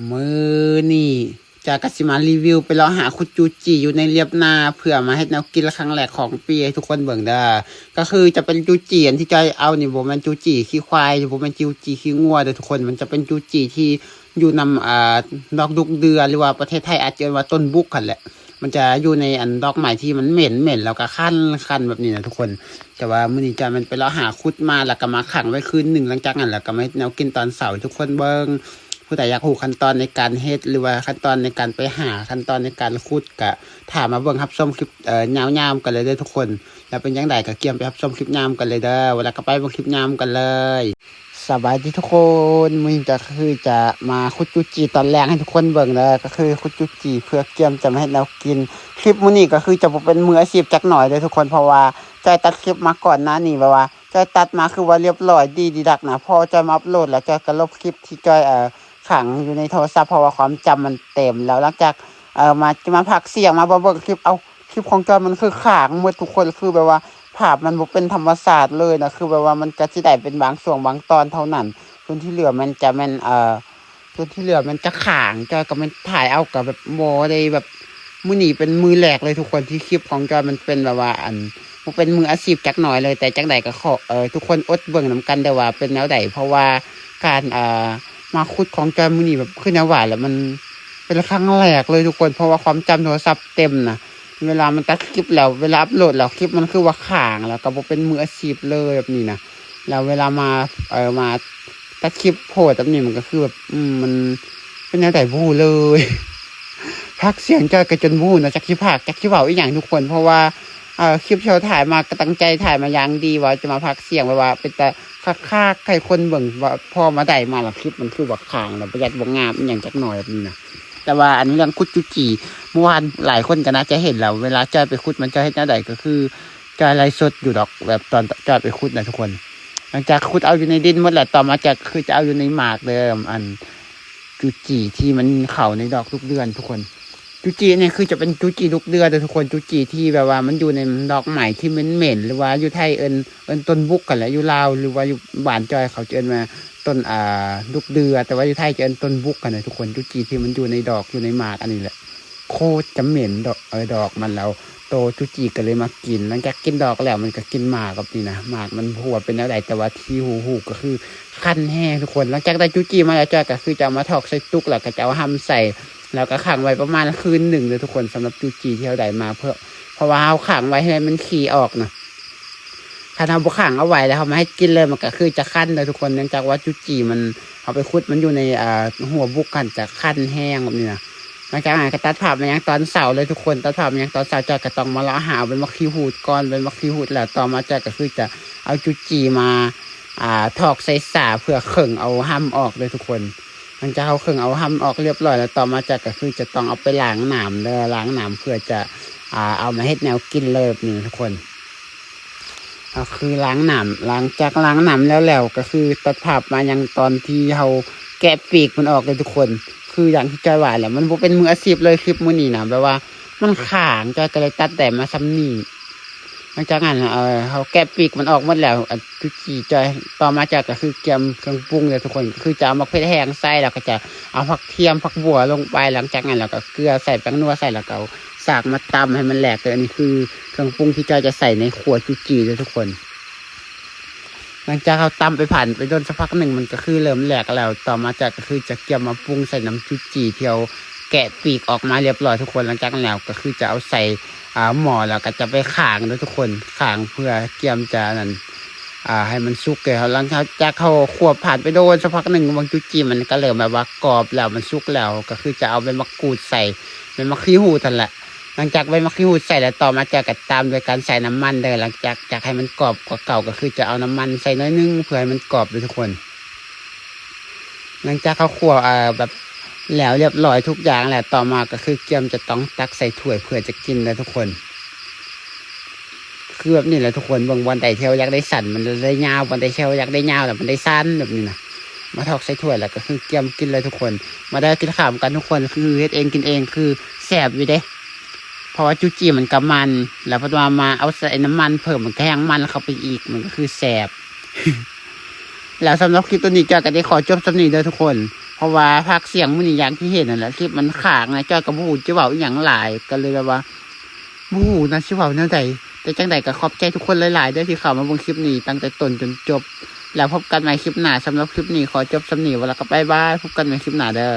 ມື້ນີ້ຈອຍກໍຊິມາຣີວິວໄປເລາະຫາຂຸດຈູຈີຢູ່ໃນລຽບນາ ເພື່ອມາເຮັດແນວກິນຄັ້ງແລກຂອງປີໃຫ້ທຸກຄົນເບິ່ງເດີ. ກໍຄືຈະເປັນຈູຈີອັນທີ່ຈອຍເອົານີ້ ບໍ່ແມ່ນຈູຈີຂີ້ຄວາຍ ບໍ່ແມ່ນຈູຈີຂີ້ງົວເດີທຸກຄົນ. ມັນຈະເປັນຈູຈີທີ່ຢູ່ນຳ ອ່າ ດອກດຸກເດືອ ຫຼືວ່າປະເທດໄທອາດຈະເອີ້ນວ່າຕົ້ນບຸກຫັ້ນແຫຼະ. ມັນຈະຢູ່ໃນອັນດອກໄມ້ທີ່ມັນເໝັນໆ ແລ້ວກໍຄັນໆ ແບບນີ້ນະທຸກຄົນ. ແຕ່ວ່າມື້ນີ້ຈອຍແມ່ນໄປເລາະຫາຂຸດມາ ແລ້ວກໍມາຂັງໄວ້ຄືນໜຶ່ງ. ຫຼັງຈາກນັ້ນແລ້ວກໍມາເຮັດແນວກິນຕອນເຊົ້າໃຫ້ທຸກຄົນເບິ່ງ. ຜູ້ໃດຢາກຮູ້ຂັ້ນຕອນໃນການເຮັດ ຫຼືວ່າຂັ້ນຕອນໃນການໄປຫາ ຂັ້ນຕອນໃນການຂຸດ ກໍຖ້າມາເບິ່ງຮັບຊົມຄລິບ ເອີ ຍາວໆ ນຳກັນເລີຍເດີທຸກຄົນ. ແລ້ວເປັນຈັ່ງໃດກໍກຽມໄປຮັບຊົມຄລິບຍາວນຳກັນເລີຍເດີ. ແລ້ວກໍໄປເບິ່ງຄລິບຍາວນຳກັນເລີຍ. ສະບາຍດີທຸກຄົນ, ມື້ນີ້ຈອຍກໍຄືຈະມາຂຸດຈູຈີຕອນແລງໃຫ້ທຸກຄົນເບິ່ງເດີ. ກໍຄືຂຸດຈູຈີເພື່ອກຽມຈະມາເຮັດແນວກິນ. ຄລິບມື້ນີ້ກໍຄືຈະບໍ່ເປັນມືອາຊີບຈັກໜ້ອຍເດີທຸກຄົນ, ເພາະວ່າຈອຍຕັດຄລິບມາກ່ອນໜ້ານີ້ ແບບວ່າຈອຍຕັດມາຄືວ່າລຽບຮ້ອຍດີດີດັກນະ. ພໍຈອຍມາອັບໂຫຼດແລ້ວ ຈອຍກໍລົບຄລິບທີ່ຈອຍ ເອີ ຂັງຢູ່ໃນໂທລະສັບ ເພາະວ່າຄວາມຈຳມັນເຕັມ. ແລ້ວຫຼັງຈາກ ເອີ ມາ ຈະມາພາກສຽງ ມາເບິ່ງຄລິບ ເອົ້າ ຄລິບຂອງຈອຍມັນຄືຄ້າງໝົດທຸກຄົນ, ຄືແບບວ່າພາບມັນບໍ່ເປັນທຳມະຊາດເລີຍນະ, ຄືແບບວ່າມັນກະຊິໄດ້ເປັນບາງຊ່ວງບາງຕອນເທົ່ານັ້ນ. ສ່ວນທີ່ເຫຼືອມັນຈະແມ່ນ ເອີ ສ່ວນທີ່ເຫຼືອມັນຈະຄ້າງ. ຈອຍກໍແມ່ນຖ່າຍເອົາ ກໍແບບບໍ່ໄດ້ແບບ ມື້ນີ້ເປັນມື້ແລກເລີຍທຸກຄົນ ທີ່ຄລິບຂອງຈອຍມັນເປັນແບບວ່າ ອັນ ບໍ່ເປັນມືອາຊີບຈັກໜ້ອຍເລີຍ. ແຕ່ຈັ່ງໃດກໍຂໍ ເອີ ທຸກຄົນອົດເບິ່ງນຳກັນເດີວ່າເປັນແນວໃດ, ເພາະວ່າການ ເອີ ມາຂຸດຂອງຈອຍມື້ນີ້ແບບຄືແນວວ່າແຫຼະ ມັນເປັນຄັ້ງແລກເລີຍທຸກຄົນ, ເພາະວ່າຄວາມຈຳໂທລະສັບເຕັມນະ. ເວລາມັນຕັດຄລິບແລ້ວ ເວລາອັບໂຫຼດແລ້ວ ຄລິບມັນຄືວ່າຄ້າງ ແລ້ວກໍບໍ່ເປັນມືອາຊີບເລີຍແບບນີ້ນະ. ແລ້ວເວລາມາ ເອີ ມາຕັດຄລິບໂພສແບບນີ້ ມັນກໍຄືແບບ ອືມ ມັນເປັນແນວໃດບໍ່ຮູ້ເລີຍ. ພາກສຽງຈອຍກໍຈົນບໍ່ຮູ້ນະ ຈັກຊິພາກ ຈັກຊິເວົ້າອີ່ຫຍັງທຸກຄົນ, ເພາະວ່າ ເອີ ຄລິບທີ່ເຮົາຖ່າຍມາກໍຕັ້ງໃຈຖ່າຍມາຢ່າງດີ ວ່າຈະມາພາກສຽງແບບວ່າເປັນຕາຄັກໆ ໃຫ້ຄົນເບິ່ງ. ວ່າພໍມາໄດ້ມາແລ້ວ ຄລິບມັນຄືວ່າຄ້າງ ແລ້ວບໍ່ຢາກບໍ່ງາມອີ່ຫຍັງຈັກໜ້ອຍແບບນີ້ນະ. ແຕ່ວ່າອັນເລື່ອງຂຸດຈູຈີ ເມື່ອວານຫຼາຍຄົນກໍໜ້າຈະເຫັນແລ້ວ ເວລາຈອຍໄປຂຸດມັນຈະເຮັດແນວໃດ ກໍຄືຈອຍໄລຟ໌ສົດຢູ່ດອກ ແບບຕອນຈອຍໄປຂຸດນະທຸກຄົນ. ຫຼັງຈາກຂຸດເອົາຢູ່ໃນດິນໝົດແລ້ວ ຕໍ່ມາຈອຍກໍຄືຈະເອົາຢູ່ໃນໝາກເດີ ອັນ ຈູຈີທີ່ມັນເຂົ້າໃນດອກທຸກເດືອນທຸກຄົນ. ຈູຈີນີ້ຄືຈະເປັນຈູຈີທຸກເດືອນເດີທຸກຄົນ, ຈູຈີທີ່ແບບວ່າມັນຢູ່ໃນດອກໄມ້ທີ່ເໝັນໆ ຫຼືວ່າຢູ່ໄທເອີ້ນ ເອີ້ນຕົ້ນບຸກຫັ້ນແຫຼະ, ຢູ່ລາວ ຫຼືວ່າຢູ່ບ້ານຈອຍເຂົາຈະເອີ້ນວ່າຕົ້ນ ອ່າ ດຸກເດືອ, ແຕ່ວ່າຢູ່ໄທຈະເອີ້ນຕົ້ນບຸກຫັ້ນນະທຸກຄົນ. ຈູຈີທີ່ມັນຢູ່ໃນດອກ ຢູ່ໃນໝາກອັນນີ້ແຫຼະ ໂຄດຈະເໝັນດອກ ເອີ ດອກມັນ. ແລ້ວໂຕຈູຈີກໍເລີຍມາກິນ. ຫຼັງຈາກກິນດອກແລ້ວ ມັນກໍກິນໝາກແບບນີ້ນະ. ໝາກມັນບໍ່ຮູ້ວ່າເປັນແນວໃດ ແຕ່ວ່າທີ່ຮູ້ໆ ກໍຄືຄັນແຮງທຸກຄົນ. ຫຼັງຈາກໄດ້ຈູຈີມາແລ້ວ ຈອຍກໍຄືຈະເອົາມາຖອກໃສ່ຕຸກ ແລ້ວກໍຈະເອົາຮຳໃສ່ ແລ້ວກໍຂັງໄວ້ປະມານຄືນໜຶ່ງເດີທຸກຄົນ. ສຳລັບຈູຈີທີ່ເຮົາໄດ້ມາ ເພາະ ເພາະວ່າເຮົາຂັງໄວ້ໃຫ້ມັນຂີ້ອອກນະ. ຄັນເຮົາບໍ່ຂັງເອົາໄວ້ແລ້ວເຮົາມາເຮັດກິນເລີຍ ມັນກໍຄືຈະຄັນເດີທຸກຄົນ. ເນື່ອງຈາກວ່າຈູຈີມັນ ເຮົາໄປຂຸດມັນຢູ່ໃນ ອ່າ ຫົວບຸກຫັ້ນ ຈະຄັນແຮງແບບນີ້ນະ. ຫຼັງຈາກນັ້ນກໍຕັດພາບມາຍັງຕອນເຊົ້າເລີຍທຸກຄົນ. ຕັດພາບມາຍັງຕອນເຊົ້າ ຈອຍກໍຕ້ອງມາເລາະຫາເອົາໃບໝາກຂີ້ຫູດກ່ອນ. ໃບໝາກຂີ້ຫູດແລ້ວ ຕໍ່ມາຈອຍກໍຄືຈະເອົາຈູຈີມາ ອ່າ ຖອກໃສ່ສາເພື່ອເຄັ່ງເອົາຮຳອອກເດີທຸກຄົນ. ຫຼັງຈາກເຮົາເຄັ່ງເອົາຮຳອອກລຽບຮ້ອຍແລ້ວ ຕໍ່ມາຈອຍກໍຄືຈະຕ້ອງເອົາໄປລ້າງນ້ຳເດີ, ລ້າງນ້ຳເພື່ອຈະ ອ່າ ເອົາມາເຮັດແນວກິນເລີຍແບບນີ້ນະທຸກຄົນ. ກໍຄືລ້າງນ້ຳ ຫຼັງຈາກລ້າງນ້ຳແລ້ວໆ ກໍຄືຕັດພາບມາຍັງຕອນທີ່ເຮົາແກະປີກມັນອອກເລີຍທຸກຄົນ. ຄືຢ່າງທີ່ຈອຍວ່າແຫຼະ ມັນບໍ່ເປັນມືອາຊີບເລີຍຄລິບມື້ນີ້ນະ, ແບບວ່າມັນຄ້າງ ຈອຍກໍເລີຍຕັດໄດ້ມາສ່ຳນີ້. ຫຼັງຈາກນັ້ນ ເອີ ເຮົາແກະປີກມັນອອກໝົດແລ້ວ ອາ ຈູຈີຈອຍ ຕໍ່ມາຈອຍກໍຄືກຽມເຄື່ອງປຸງເດີທຸກຄົນ. ກໍຄືຈະເອົາໝາກເຜັດແຫ້ງໃສ່ ແລ້ວກໍຈະເອົາຜັກທຽມ ຜັກບົວລົງໄປ. ຫຼັງຈາກນັ້ນແລ້ວກໍເກືອໃສ່ ແປ້ງນົວໃສ່ ແລ້ວກໍເອົາ ສາກມາຕຳໃຫ້ມັນແຫຼກເດີ. ອັນນີ້ຄືເຄື່ອງປຸງທີ່ຈອຍຈະໃສ່ໃນຂົ້ວຈູຈີເດີທຸກຄົນ. ຫຼັງຈາກເຮົາຕຳໄປຜ່ານໄປດົນສັກພັກໜຶ່ງ ມັນກໍຄືເລີ່ມແຫຼກແລ້ວ. ຕໍ່ມາຈອຍກໍຄືຈະກຽມມາປຸງໃສ່ນ້ຳຈູຈີທີ່ເຮົາແກະປີກອອກມາລຽບຮ້ອຍທຸກຄົນ. ຫຼັງຈາກນັ້ນແລ້ວກໍຄືຈະເອົາໃສ່ ອ່າ ໝໍ້ ແລ້ວກໍຈະໄປຂ້າງເດີທຸກຄົນ, ຂ້າງເພື່ອກຽມຈະອັນນັ້ນ ອ່າ ໃຫ້ມັນສຸກເດີ. ຫຼັງຈາກເຮົາຂົ້ວຜ່ານໄປໂດນສັກພັກໜຶ່ງ ບາງຈູຈີມັນກໍເລີ່ມແບບວ່າກອບແລ້ວ ມັນສຸກແລ້ວ ກໍຄືຈະເອົາໃບໝາກກູດໃສ່ ໃບໝາກຂີ້ຫູດຫັ້ນແຫຼະ. ຫຼັງຈາກໃບໝາກຂີ້ຫູດໃສ່ແລ້ວ ຕໍ່ມາຈອຍກໍຕາມດ້ວຍການໃສ່ນ້ຳມັນເດີ. ຫຼັງຈາກຢາກໃຫ້ມັນກອບກວ່າເກົ່າ ກໍຄືຈະເອົານ້ຳມັນໃສ່ໜ້ອຍໜຶ່ງເພື່ອໃຫ້ມັນກອບເດີທຸກຄົນ. ຫຼັງຈາກເຮົາຂົ້ວ ເອີ ແບບແລ້ວລຽບຮ້ອຍທຸກຢ່າງແລ້ວ ຕໍ່ມາກໍຄືກຽມຈະຕ້ອງຕັກໃສ່ຖ້ວຍເພື່ອຈະກິນເດີທຸກຄົນ. ຄືແບບນີ້ແຫຼະທຸກຄົນ, ເບິ່ງ ບ່ອນໃດທີ່ເຮົາຢາກໄດ້ສັ້ນມັນໄດ້ຍາວ, ບ່ອນໃດທີ່ເຮົາຢາກໄດ້ຍາວແລ້ວມັນໄດ້ສັ້ນ ແບບນີ້ນະ. ມາຖອກໃສ່ຖ້ວຍແລ້ວກໍຄືກຽມກິນເລີຍທຸກຄົນ. ມາເດີ ກິນເຂົ້ານຳກັນທຸກຄົນ, ຄືເຮັດເອງກິນເອງຄືແຊບຢູ່ເດ້. ເພາະວ່າຈູຈີມັນກໍມັນ ແລ້ວເພິ່ນວ່າມາເອົາໃສ່ນ້ຳມັນເພີ່ມ ມັນກໍແຮ່ງມັນເຂົ້າໄປອີກ, ມັນກໍຄືແຊບ. ແລ້ວສຳລັບຄລິບໂຕນີ້ ຈອຍກໍໄດ້ຂໍຈົບສ່ຳນີ້ເດີທຸກຄົນ. ພໍ เพราะว่าภาคเสียงมื้อนี้อย่างที่เห็นนั่นแหละ คลิปมันค้างนะ จ้อยก็บ่ฮู้จะเว้าอีหยังหลาย ก็เลยแบบว่า บ่ฮู้นะสิเว้าแนวใด แต่จั่งใดก็ขอบใจทุกคนหลายๆ เด้อที่เข้ามาเบิ่งคลิปนี้ตั้งแต่ต้นจนจบ แล้วพบกันใหม่คลิปหน้า สำหรับคลิปนี้ขอจบส่ำนี้ แล้วก็บ๊ายบาย พบกันใหม่คลิปหน้าเด้อ